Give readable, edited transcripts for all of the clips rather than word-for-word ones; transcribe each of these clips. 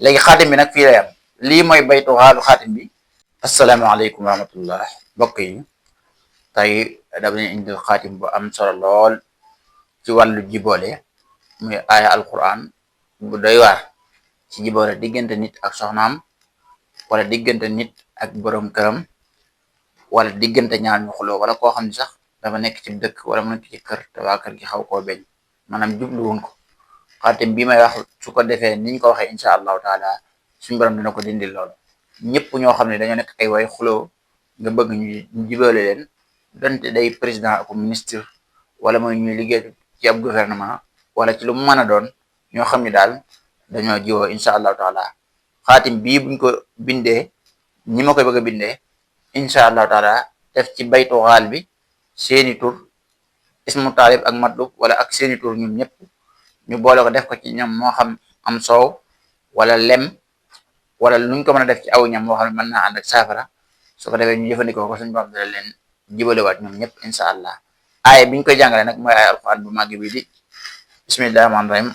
léegi xaatim bi nag fii lay am lii mooy baytu xaalu xaatim bi. asalaamaaleykum wa rahmatullah mbokk yi, tey dama leen indil xaatim bu am solo lool ci wàllu jiboole, muy aaya alquran bu doy waar ci jiboole diggante nit ak soxnaam, wala diggante nit ak borom këram, wala diggante ñaar ñu xuloo, wala koo xam ne sax dafa nekk ci dëkk wala mu nekk ci kër te waa kër gi xaw koo beñ, maanaam jubluwun ko. xaatim bi may wax su ko defee niñ ko waxee incha allahu taala suñu borom dina ko dindil loolu. ñëpp ñoo xam ne dañoo nekk ay way xuloo nga bëgg ñu jibale leen, donte day président ak ministre wala mooy ñuy liggéey ci ab gouvernement wala ci lu mu mën a doon, ñoo xam ne daal dañoo jiwoo incha allahu taala xaatim bii buñ ko bindee ñi ma koy bëgg a bindee incha allahu taala def ci baytu xaal bi seeni tur, ismu taalib ak matlub wala ak seeni tur ñun ñëpp ñu boole ko def ko ci ñoom, moo xam am soow wala lem wala luñ ko mën a def ci aw ñam moo xam ne mën naa ànd ak saafara. su ko defee ñu jëfandikoo ko suñu borom dana leen jibalewaat ñoom ñëpp incha allah. aaya biñ koy jàngale nag mooy aaya alquran bu màgg bi di bismillahi rahmaani rahim.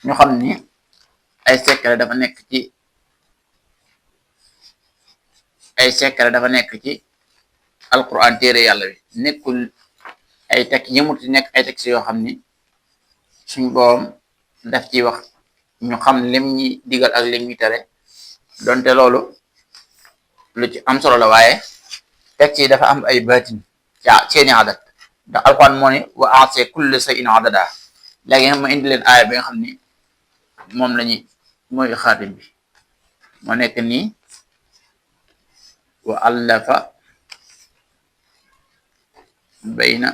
ñu xam ni ay secret dafa nekk ci alquran téere yàlla bi, nekkul ay tek yëmut nekk ay texte yoo xam ni suñ borom daf ci wax ñu xam lim ñi digal ak lim ñi tere, donte loolu lu ci am solo la, waaye texte yi dafa am ay baatin ci seeni adat, ndax alquran moo ni wa a'ti kulli shay'in adada. léegi ma indi leen aaya bi nga xam ni moom lañuy mooy xaatim bi, moo nekk nii wa allafa bayna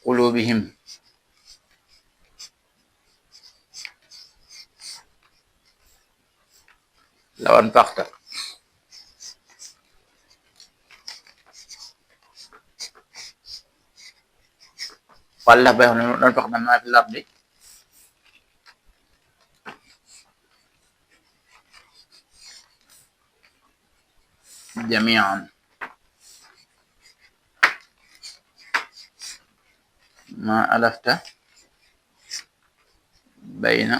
qulubihim law anfaqta wala bay xam ne doon fax na maa fi lardi jamian ma alafta bayna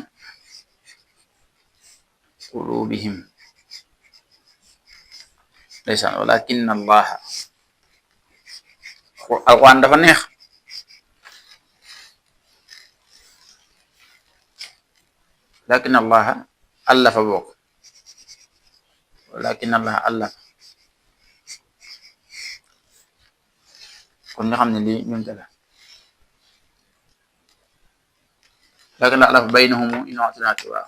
qulubihim ndeysaan walakin allaha. alquran dafa neex, lakin allaha allafa bokk, walakin allaha allafa, kon nga xam ne lii ñun la lakin allaha allafa baynahum in wa'tanaati wa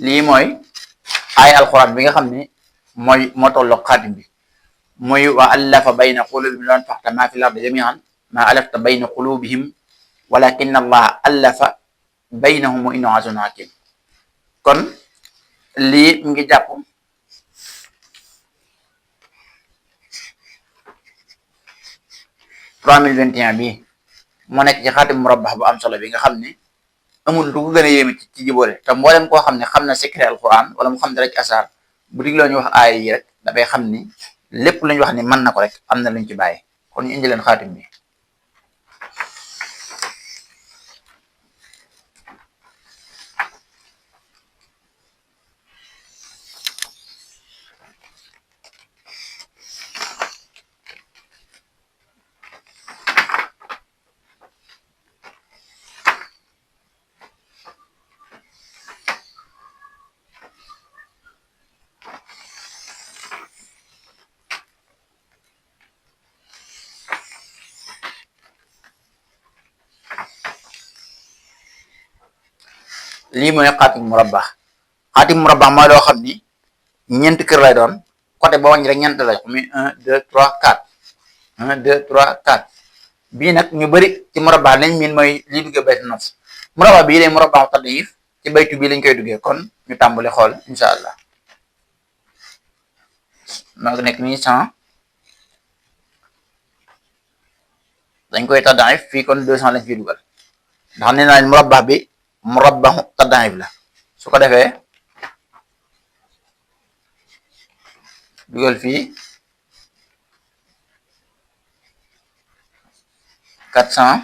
lii mooy ay alquran bi nga xam ne moo tolloog xaatim bi, muy wa allafa bayna qulubihim law anfaqta ma fi l-ardi jami'an ma alafta bayna qulubihim walakin allaha allafa baynahum wa innahu azizun hakim. kon lii mi ngi jàpp 3021 bi moo nekk ci xaatim murabbax bu am solo bi nga xam ne amul lu ko gën a yéeme ci jiboole, te mboolem koo xam ne xam na secret alquran wala mu xam dara ci asaar, bu digloo ñu wax aaya yi rek dafay xam ni lépp lu ñu wax ni mën na ko rek am na luñ ci bàyyi. kon ñu indi leen xaatim bi. lii mooy xaatim murabbax. xaatim murabbax mooy loo xam ni ñeenti kër lay doon, côté ba wàññi rek ñeent lay muy 1 2 3 4 1 2 3 4. bii nag ñu bëri ci murabbax lañ miin mooy lii duggee baytu nas. murabbax bii lay murabbax tadif ci baytu bii lañ koy duggee. kon ñu tàmbali xool incha allah. moo nekk nii 100 dañ koy taddaif fii kon 200 lañ fiy dugal ndax nee naa murabbax bi murabbaxu taddaif la su ko defee dugal fii 400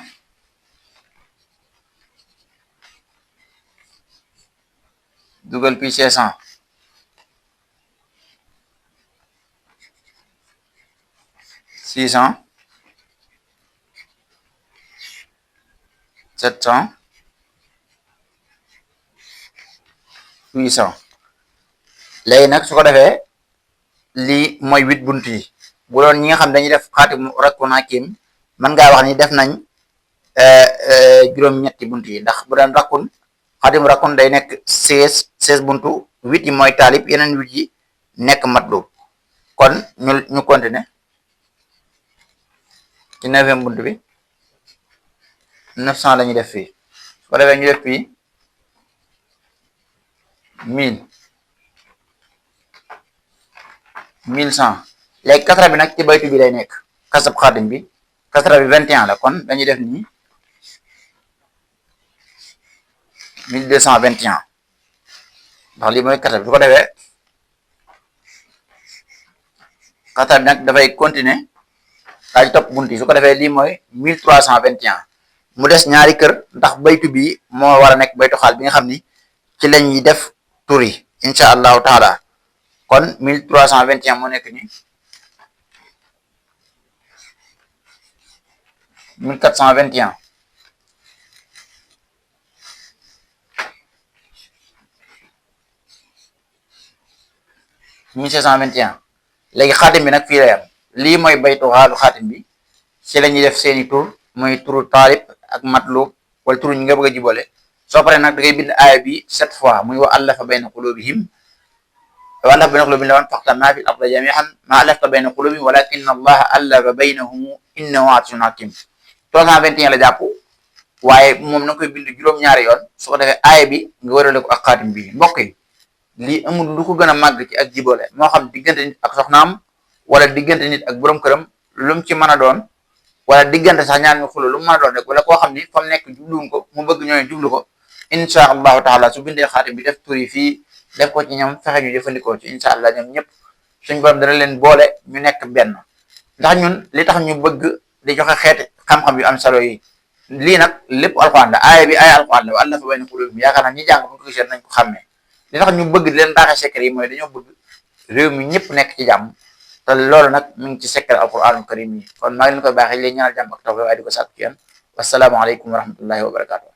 dugal fii 500 600 700 800 léegi nag su ko defee lii mooy 8 bunt yi bu doon ñi nga xam dañuy def xaatimu rakkun hakim mën ngaa wax ni def nañ juróom-ñetti bunt yi ndax bu doon rakkun xaatimu rakkun day nekk 16 buntu 8 yi mooy taalib yeneen 8 yi nekk matlub kon ñu continuer ci 9e bunt bi 900 la ñuy def fii su ko defee ñu def fii 1000 1100 léegi kasra bi nag ci baytu bi lay nekk kasab xaatim bi kasra bi 21 la kon dañuy def nii 1221 ndax lii mooy kasra bi su ko defee kasra bi nag dafay continuer daal di topp bunt yi su ko defee lii mooy 1321 mu des ñaari kër ndax baytu bi moo war a nekk baytu xaal bi nga xam ni ci lañuy def tur yi incha allahu taala kon 1321 moo nekk ni 1421 1521 léegi xaatim bi nag fii la yam lii mooy baytu xaalu xaatim bi ci la ñuy def seeni tur mooy turu taalib ak matlub wala turu ñi nga bëgg a jibole soo paree nag da ngay bind aaya bi 7 fois muy wa allafa bayna qulubihim wa allafa bayna qulubihim law anfaqta fil ardi jami'an ma allafta bayna qulubihim walakinna allaha allafa baynahum innahu azizun hakim 321 la jàpp waaye moom na koy bind juróom-ñaari yoon su ko defee aaya bi nga wërale ko ak xaatim bi mbokk yi lii amul lu ko gën a màgg ci ak jibole moo xam diggante nit ak soxnaam wala diggante nit ak borom këram lu mu ci mën a doon wala diggante sax ñaar ñu xulo lu mu mën a doon rek wala koo xam ni fa mu nekk jubluwuñ ko mu bëgg ñooñu jublu ko incha allahu taala su bindee xaatim bi def tur yi fii def ko ci ñoom fexe ñu jëfandikoo ci incha allah ñoom ñëpp suñ borom dana leen boole ñu nekk benn ndax ñun li tax ñu bëgg di joxe xeeti xam-xam yu am solo yi lii nag lépp alxuraan la aaya bi aaya alxuraan la wa allafa bayna qulubihim yaakaar naa ñi jàng bu ko gisee nañ ko xàmmee li tax ñu bëgg di leen baaxee secret yi mooy dañoo bëgg réew mi ñëpp nekk ci jàmm te loolu nag mi ngi ci secret alquranul karim yi kon maa ngi leen koy baaxee leen ñaanal jàmm ak taw waaye di ko sàkku ci yéen wassalaamu aleykum wa rahmatullahi wa barakatuh